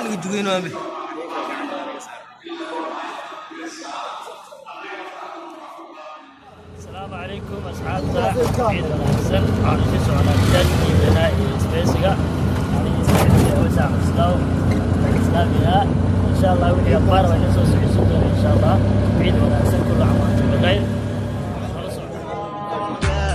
Naga dugeynaabe. Asalaamu calaykum asxaabta, ciid wanaagsan. Waxaan usii soconaa masaajidka weynaa iyo isbeysiga anigii saaxiibkay Awsa Axmed Islaamiga. Insha Allah wixii akhbaar waa inoo soo socodsiin doona insha Allah. Ciid wanaagsan, كل عام وأنتم بخير. Nala socda.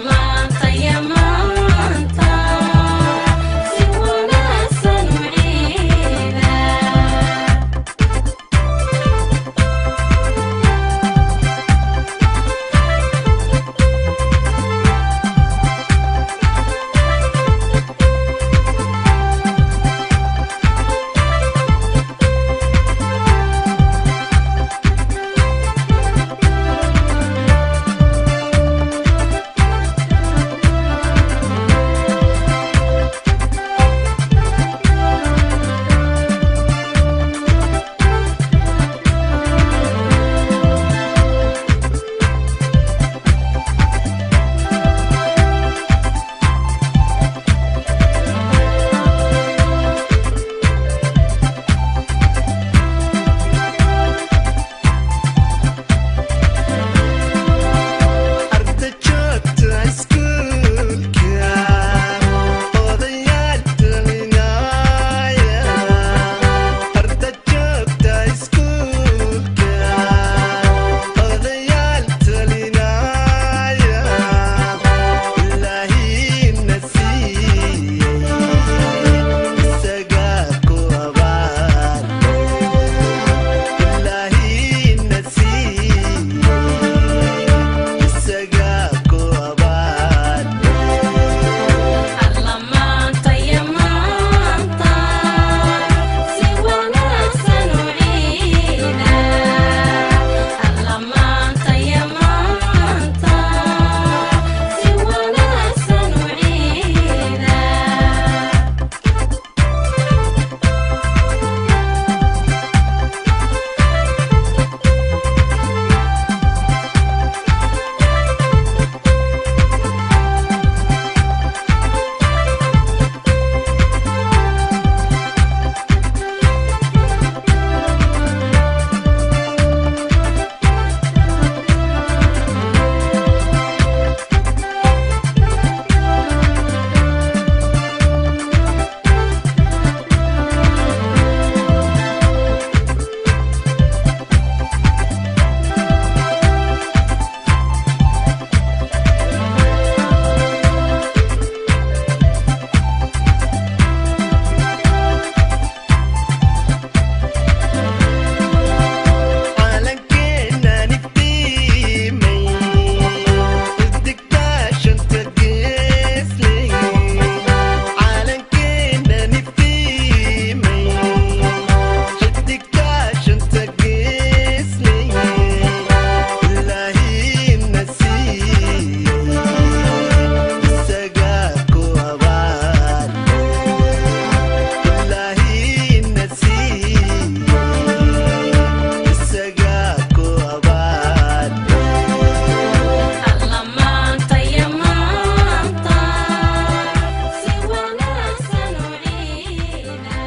Maanta ya maanta si wanaagsan u ciida. Arda iskuulka, odayaal talinaya. Arda joogta iskuulka, odayaal talinaya. Ilaahina siiyey, isagaa ku abaal. Ilaahina siiyey, isagaa ku abaal. Alla maanta ya maanta si wanaagsan u ciida. Alla maanta ya maanta si wanaagsan u ciida. Calankeena niftiimay, digtaashanta geesley. Calankeena niftiimay, digtaashanta geesley. Ilaahina siiyey, isagaa ku abaal. Ilaahina siiyey, isagaa ku abaal. Alla maanta ya maanta si wanaagsan u ciida.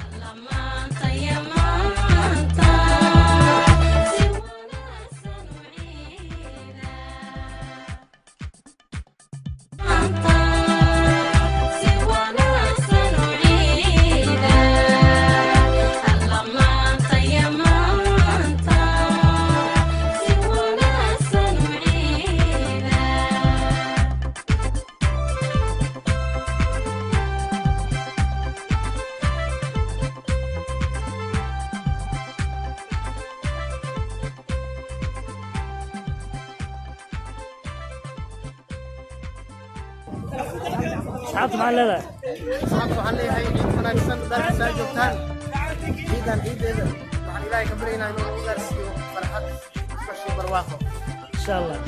Alla maanta ya maanta si wanaagsan u ciida. Maanta si wanaagsan u ciida. Alla maanta ya maanta si wanaagsan u ciida. Asxaabta maxaa leedahay? Asxaabta waxaan leeyahay ciid wanaagsan meel saa joogtaan. Ciidan ciideeda waxaan Ilaahay ka baryaynaa inuu nagu gaarsiiyo farxad, bashi, barwaaqo. Insha Allah.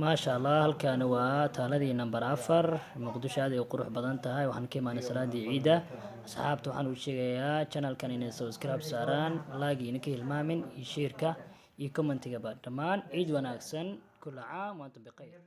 Maasha Allah, halkaani waa taaladii number 4. Muqdisho aad ay u qurux badan tahay. Waxaan ka imaanay salaadii ciidda. Asxaabta waxaan u sheegayaa channelkan inay subscribe saaraan, like ina ka hilmaamin, iyo shareka iyo commentigaba. Dhammaan ciid wanaagsan. Kula caam wa antum bikhayr.